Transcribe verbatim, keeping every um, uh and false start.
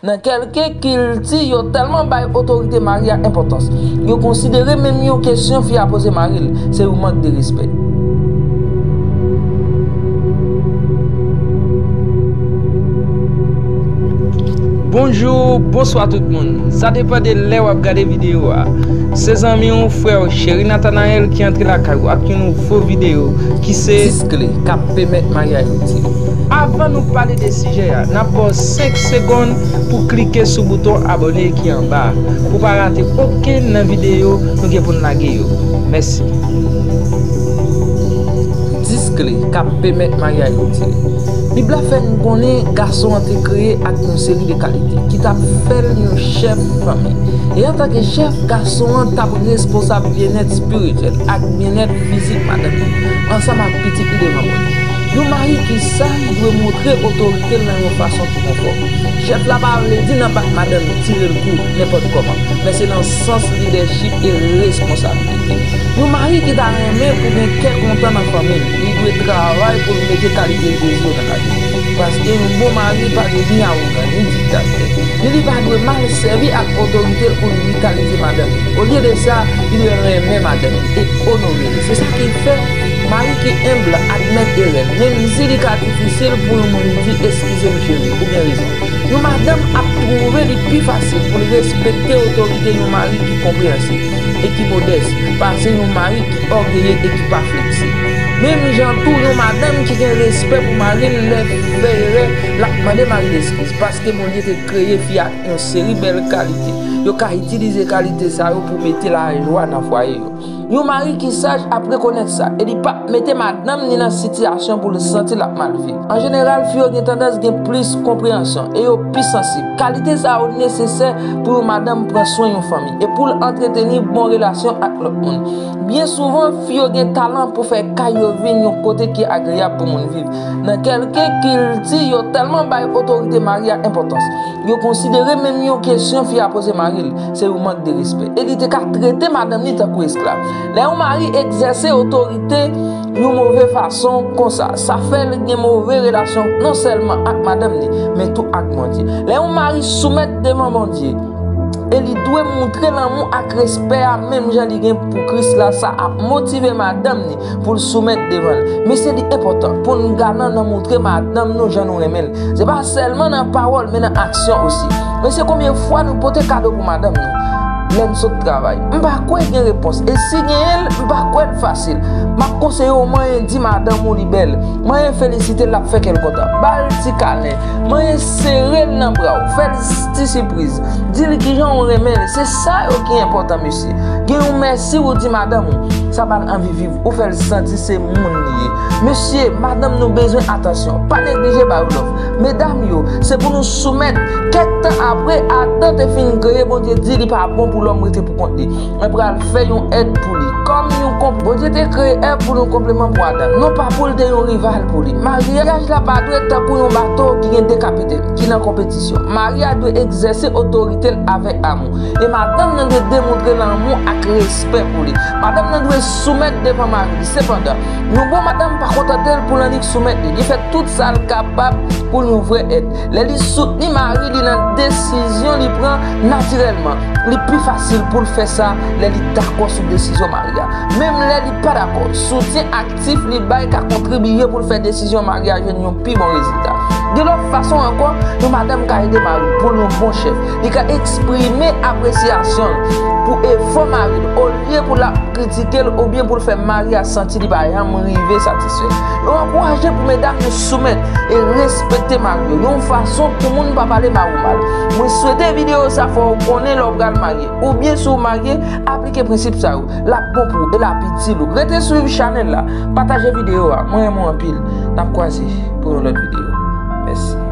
Nan kèlke kilti, yo tèlman bay otorite mari a enpòtans, yo konsidere menm yon kesyon fi a poze mari l, se yon mank de respè. Bonjou, bonswa tout moun. Sa depann de lè w ap gade videyo a. Se zanmi w, frè w, Cheri Nathanael ki antre lakay ou ak yon nouvo videyo ki se dis kle k ap pèmèt maryaj ou dire. Avan nou pale de sijè a, n ap ba w senk segonn pou klike sou bouton abòne ki anba a, pou w pa rate okenn nan videyo nou gen pou n lage yo. Mèsi. Dis kle k ap pèmèt maryaj yo dire. Bib la fè n konnen gason an te kreye ak yon seri de kalite ki t ap fè l yon chèf fanmi. E antanke chèf, gason an t ap responsab byennèt espirityèl ak byennèt fizik madanm li, ansanm ak pitit li devan Bondye. Yon mari ki saj dwe montre otorite l nan yon fason ki konfòm. Chèf la pa vle di nan bat madanm li, tire l kou, nenpòt kòman, men se nan sans lidèchip e responsablite. Yon mari ki ta renmen pou gen kè kontan nan fanmi l, li dwe travay pou l mete kalite Jezi yo nan lavi l. Paske yon bon mari pa dwe ni awogan, ni diktatè, ni li pa dwe mal sèvi ak otorite l pou l britalite madanm li. Olye de sa, li dwe renmen madanm li e onore li. Se sa ki fè, mari ki enb admèt erè l, menm si li ka difisil pou yon moun di, "Eskize m, cheri," ou gen rezon. Yon madanm ap twouve li pi fasil pou l respekte otorite yon mari ki konpreyansib e ki modès pase yon mari ki ògeye e ki pa fleksib. Menm jan tou, yon madanm ki gen respè pou mari l, lè l fè erè, l ap mande mari l eskiz, paske Bondye te kreye fi ak yon seri bèl kalite. Yo ka itilize kalite sa yo pou mete lajwa nan fwaye yo. Yon mari ki saj ap rekonèt sa, e li p ap mete madanm ni nan sitiyasyon pou l santi l ap mal viv. An jeneral, fi yo gen tandans gen plis konpreyansyon e yo pi sansib. Kalite sa yo nesesè pou yon madanm pran swen yon fanmi e pou l antreteni bon relasyon ak lòt moun. Byen souvan, fi yo gen talan pou fè kay yo vin yon kote ki agreyab pou moun viv. Nan kèlke kilti, yo tèlman bay otorite mari a enpòtans, yo konsidere menm yon kesyon fi a poze mari l, se yon mank de respè. E li te ka trete madanm li tankou esklav. Lè yon mari egzèse otorite yon move fason konsa, sa fè l gen move relasyon non sèlman ak madanm li, men tou ak Bondye. Lè yon mari soumèt devan Bondye, e li dwe montre lanmou ak respè a menm jan li gen pou Kris la, sa ap motive madanm li pou l soumèt devan l. Mesye, li enpòtan pou n galan nan montre madanm nou jan nou renmen l. Se pa sèlman nan pawòl, men nan aksyon osi. Mesye, konbyen fwa nou pote kado pou madanm nou lè n sot travay? M pa kwè gen repons. E si genyen l, m pa kwè l fasil. M ap konseye w manyen di madanm ou li bèl. Manyen felisite l, l ap fè kè l kontan. Ba l ti kalen. Manyen sere l nan bra w. Fè l ti sipriz. Di l kijan w renmen l. Se sa yo ki enpòtan, mesye. Gen yon mèsi ou di madanm ou, sa ba l anvi viv. Ou fè l santi se moun li ye. Mesye, madanm nou bezwen atansyon. Pa neglije ba yo love. Medam yo, se pou nou soumèt. Kèk tan apre Adan te fin kreye, Bondye di li pa bon pou lòm rete pou kont li. Mwen pral fè yon èd pou li. Kòm yon konp-, Bondye te kreye Èv pou yon konpleman pou Adan, non pa pou l te yon rival pou li. Maryaj la pa dwe tankou yon bato ki gen de kapitèn, ki nan konpetisyon. Mari a dwe egzèse otorite l avèk amou. E madanm nan dwe demontre lanmou ak respè pou li. Madanm nan dwe soumèt devan mari li. Sepandan, yon bon madanm pa kontante l pou l annik soumèt li. Li fè tout sa l kapab pou l yon vrè èd. Lè li soutni mari li nan desizyon li pran, natirèlman, li pi fasil pou l fè sa lè li dakò sou desizyon mari a. Menm lè li pa dakò, soutyen aktif li bay ka kontribiye pou l fè desizyon mari a jwenn yon pi bon rezilta. Gen lòt fason ankò, yon madanm ka ede mari l pou l yon bon chèf. Li ka eksprime apresyasyon l pou efò mari l, olye pou l ap kritike l oubyen pou l fè mari a santi li pa janm rive satisfè. Yo ankouraje pou medam yo soumèt e respekte mari yo, yon fason pou moun pa pale mari w mal. Mwen swete videyo sa fè w konnen lè w pral marye, oubyen si w marye, aplike prensip sa yo. L ap bon pou ou e l ap itil ou. Rete swiv chanèl la, pataje videyo a. Mwen renmen w anpil. N ap kwaze pou yon lòt videyo. Mèsi.